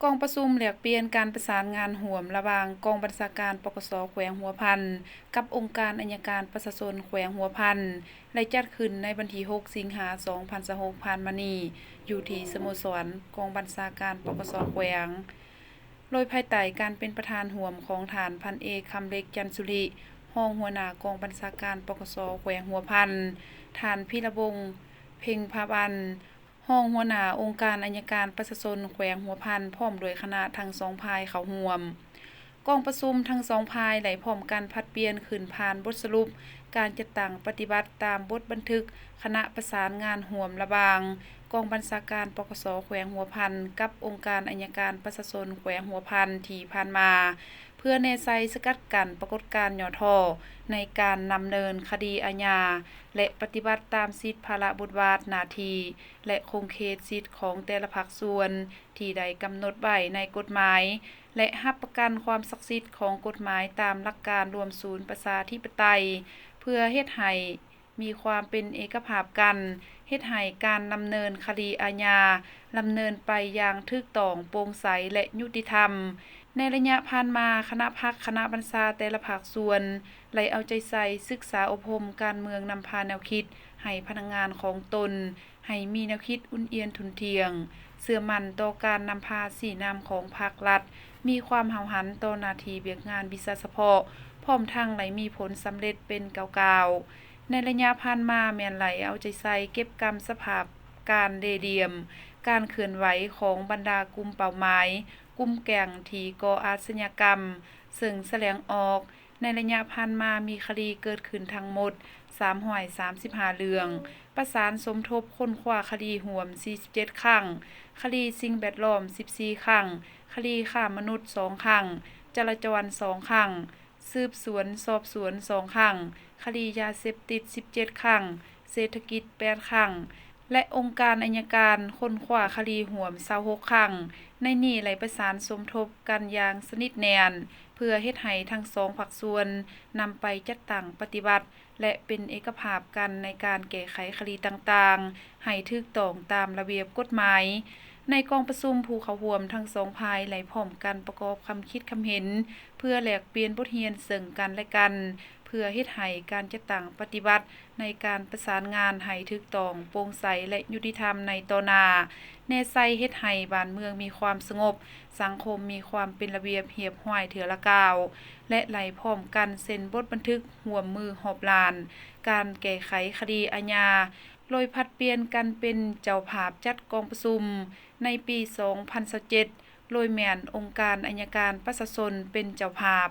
ກອງປະຊຸມແລກປ່ຽນການປະສານງານຮ່ວມລະຫວ່າງກອງບັນຊາການ ປກສ ແຂວງຫົວພັນ ກັບອົງການໄອຍະການປະຊາຊົນແຂວງຫົວພັນ ໄດ້ຈັດຂຶ້ນໃນວັນທີຫົກ ສິງຫາ ສອງພັນຊາວຫົກ ຜ່ານມານີ້ ຢູ່ທີ່ສະໂມສອນກອງບັນຊາການ ປກສ ແຂວງ ໂດຍພາຍໃຕ້ການເປັນປະທານຮ່ວມຂອງທ່ານພັນເອກ ຄຳເລັກ ຈັນສຸລິ ຮອງຫົວໜ້າກອງບັນຊາການ ປກສ ແຂວງຫົວພັນ, ທ່ານ ພິລະວົງ ເພັງພາວັນ ຮອງຫົວໜ້າອົງການໄອຍະການປະຊາຊົນແຂວງຫົວພັນ ພ້ອມດ້ວຍຄະນະທັງສອງຝ່າຍເຂົ້າຮ່ວມ. ກອງປະຊຸມທັງສອງຝ່າຍໄດ້ພ້ອມກັນຜັດປ່ຽນຂຶ້ນຜ່ານບົດສະຫຼຸບການຈັດຕັ້ງປະຕິບັດຕາມບົດບັນທຶກຄະນະປະສານງານຮ່ວມລະຫວ່າງກອງບັນຊາການ ປກສ ແຂວງຫົວພັນ ກັບອົງການໄອຍະການປະຊາຊົນແຂວງຫົວພັນທີ່ຜ່ານມາ ເພື່ອແນໃສ່ສະກັດກັ້ນປາກົດການຫຍໍ້ທໍ້ໃນການດຳເນີນຄະດີອາຍາ ແລະ ປະຕິບັດຕາມສິດພາລະບົດບາດໜ້າທີ່ ແລະ ຂົງເຂດສິດຂອງແຕ່ລະພາກສ່ວນທີ່ໄດ້ກຳນົດໄວ້ໃນກົດໝາຍ ແລະ ຮັບປະກັນຄວາມສັກສິດຂອງກົດໝາຍຕາມຫຼັກການລວມສູນປະຊາທິປະໄຕ ເພື່ອເຮັດໃຫ້ ມີຄວາມເປັນເອກະພາບກັນ, ເຮັດໃຫ້ການດຳເນີນຄະດີອາຍາດຳເນີນໄປຢ່າງຖືກຕ້ອງ, ໂປ່ງໃສ ແລະ ຍຸຕິທຳ. ໃນໄລຍະຜ່ານມາ, ຄະນະພັກ, ຄະນະບັນຊາແຕ່ລະພາກສ່ວນ ໄດ້ເອົາໃຈໃສ່ສຶກສາອົບຮົມການເມືອງນຳພາແນວຄິດໃຫ້ພະນັກງານຂອງຕົນ ໃຫ້ມີແນວຄິດອຸ່ນອຽນທຸ່ນທ່ຽງ, ເຊື່ອໝັ້ນຕໍ່ການນຳພາຊີ້ນຳຂອງພັກລັດ, ມີຄວາມຫ້າວຫັນຕໍ່ໜ້າທີ່ວຽກງານວິຊາສະເພາະ, ພ້ອມທັງໄດ້ມີຜົນສຳເລັດເປັນກ້າວໆ. ໃນໄລຍະຜ່ານມາແມ່ນໄດ້ເອົາໃຈໃສ່ເກັບກຳສະພາບການເລຫຼ່ຽມ, ການເຄື່ອນໄຫວຂອງບັນດາກຸ່ມເປົ້າໝາຍ, ກຸ່ມແກ້ງທີ່ກໍ່ອາຊະຍາກຳ, ເຊິ່ງສະແຫຼງອອກ ໃນໄລຍະຜ່ານມາມີຄະດີເກີດຂຶ້ນທັງໝົດສາມຮ້ອຍສາມສິບຫ້າເລື່ອງ, ປະສານສົມທົບຄົ້ນຄວ້າຄະດີຮ່ວມສີ່ສິບເຈັດຄັ້ງ, ຄະດີສິ່ງແວດລ້ອມສິບສີ່ຄັ້ງ, ຄະດີຄ້າມະນຸດສອງຄັ້ງ, ຈະລາຈອນສອງຄັ້ງ, ສືບສວນສອບສວນສອງຄັ້ງ, ຄະດີຢາເສບຕິດສິບເຈັດຄັ້ງ, ເສດຖະກິດແປດຄັ້ງ ແລະ ອົງການໄອຍະການຄົ້ນຄວ້າຄະດີຮ່ວມຊາວຫົກຄັ້ງ. ໃນນີ້ໄດ້ປະສານສົມທົບກັນຢ່າງສະໜິດແໜ້ນ ເພື່ອເຮັດໃຫ້ທັງສອງພາກສ່ວນນຳໄປຈັດຕັ້ງປະຕິບັດ ແລະ ເປັນເອກະພາບກັນໃນການແກ້ໄຂຄະດີຕ່າງໆ ໃຫ້ຖືກຕ້ອງຕາມລະບຽບກົດໝາຍ. ໃນກອງປະຊຸມ, ຜູ້ເຂົ້າຮ່ວມທັງສອງຝ່າຍໄດ້ພ້ອມກັນປະກອບຄຳຄິດຄຳເຫັນ ເພື່ອແລກປ່ຽນບົດຮຽນເຊິ່ງກັນແລະກັນ, ເພື່ອເຮັດໃຫ້ການຈັດຕັ້ງປະຕິບັດໃນການປະສານງານໃຫ້ຖືກຕ້ອງ, ໂປ່ງໃສ ແລະ ຍຸຕິທຳໃນຕໍ່ໜ້າ, ແນໃສ່ເຮັດໃຫ້ບ້ານເມືອງມີຄວາມສະຫງົບ, ສັງຄົມມີຄວາມເປັນລະບຽບຮຽບຮ້ອຍເທື່ອລະກ້າວ ແລະ ໄດ້ພ້ອມກັນເຊັນບົດບັນທຶກຮ່ວມມືຮອບດ້ານການແກ້ໄຂຄະດີອາຍາ ໂດຍຜັດປ່ຽນກັນເປັນເຈົ້າພາບຈັດກອງປະຊຸມໃນປີສອງພັນຊາວເຈັດ ໂດຍແມ່ນອົງການໄອຍະການປະຊາຊົນເປັນເຈົ້າພາບ.